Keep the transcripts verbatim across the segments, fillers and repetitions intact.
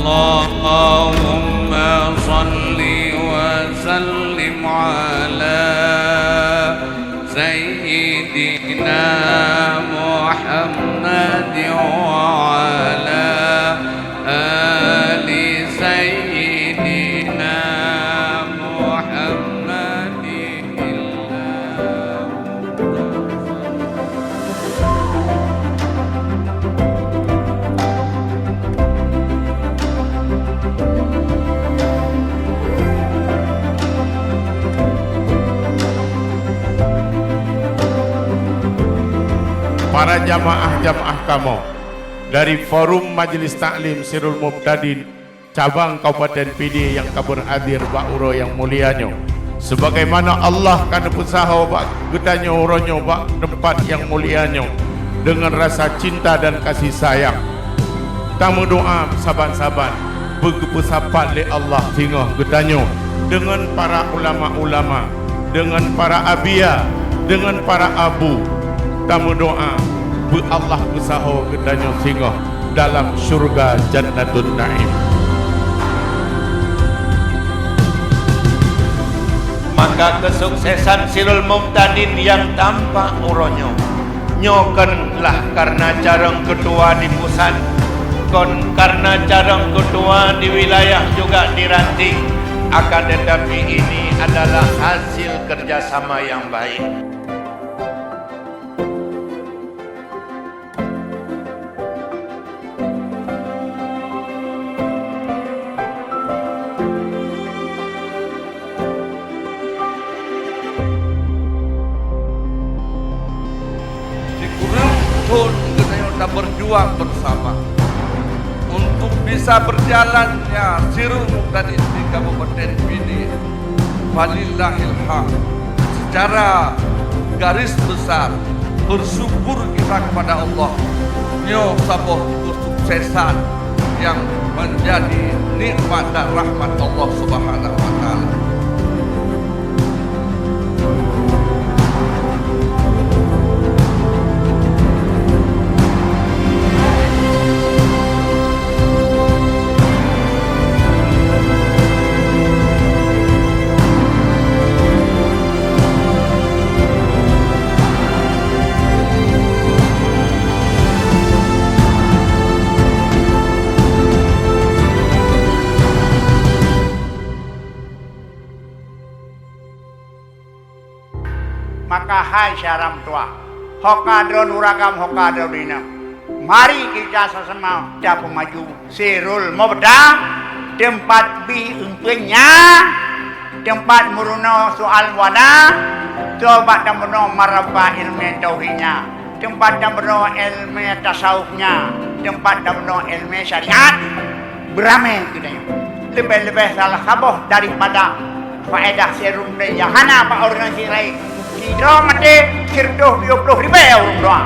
اللهم صل وسلم على سيدنا محمد وعلى آل سيدنا محمد. Para jamaah-jamaah kamoe dari Forum Majelis Taklim Sirul Mubtadin Cabang Kabupaten Pidie nyang ka beurhadir bak uroe nyang mulia nyoe, sebagaimana Allah ka neupeusaho bak geutanyoe uroe nyoe bak teumpat nyang mulia nyoe deungon rasa cinta dan kasih sayang. Tameudoa saban-saban beugeupeusapat lé Allah singoh geutanyoe deungon para ulama-ulama, deungon para abia, deungon para abu. Tameudoa beu Allah peusaho geutanyoe singoh dalam syurga Jannatun Naim. Maka keusuksesan Sirul Mubtadin nyang tampak uroe nyoe, nyoe kon lah kareuna carông keutua di pusat, kon kareuna carông keutua di wilayah juga di ranting, akan tetapi ini adalah hasil kerjasama yang baik. Sikureueng thon geutanyoe taberjuang bersama untuk bisa berjalannya Sirul Mubtadin di Kabupaten Pidie. Falillahil hamd. Secara garis besar, bersyukur kita kepada Allah. Nyoe saboh kesuksesan yang menjadi nikmat dan rahmat Allah Subhanahu wa Taala. Maka hai syedara meutuwah, ho ka droe uragam, ho ka droe inong, mari kita sama-sama tapeumaju Sirul Mubtadin, teumpat bih eumpeuen nya, teumpat meurunoe soal wada, teumpat tameurunoe marapa ilmu tauhid nya, teumpat tameurunoe ilmu tasawuf nya, teumpat tameurunoe ilmu syariat. Beuramé geutanyoe. Leubeh-leubeh salah saboh daripada faedah Sirul Mubtadin nyang hana bak ureueng laén. Sidroe maté, sireutôh tujoh ploh ribèe ureueng doa.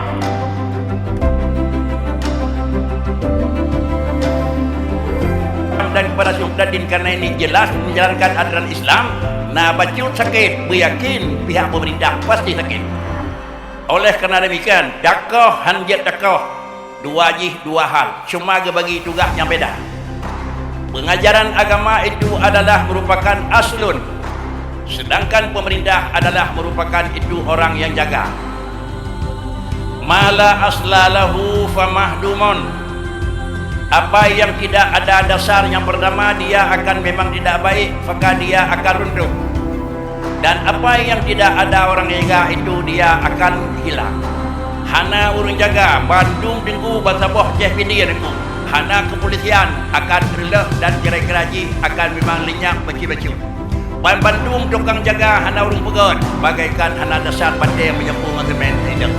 Daripada Sirul Mubtadin karena ini jelas menjalankan aturan Islam, na bacut sakét, beuyakin pihak pemerintah pasti sakét. Oleh karena demikian, dakoh han jeuet dakoh. Dua jih dua hal, cuma geubagi tugaih nyang beda. Pengajaran agama itu adalah merupakan aslun, sedangkan pemerintah adalah merupakan itu orang yang jaga. Ma la asla lahu famahdumun. Apa yang tidak ada dasar yang pertama, dia akan memang tidak baik, maka dia akan runtuh. Dan apa yang tidak ada orang jaga itu dia akan hilang. Hana ureueng jaga, bandum teungku bansaboh ceh pindie teungku. Hana kepolisian akan reuleh dan kira-kira jih akan memang lenyap bacut-bacut. Ban bandum tukang jaga hana ureueng peugöt, bagaikan hana dasar batèe meujampu ngon semen sidang.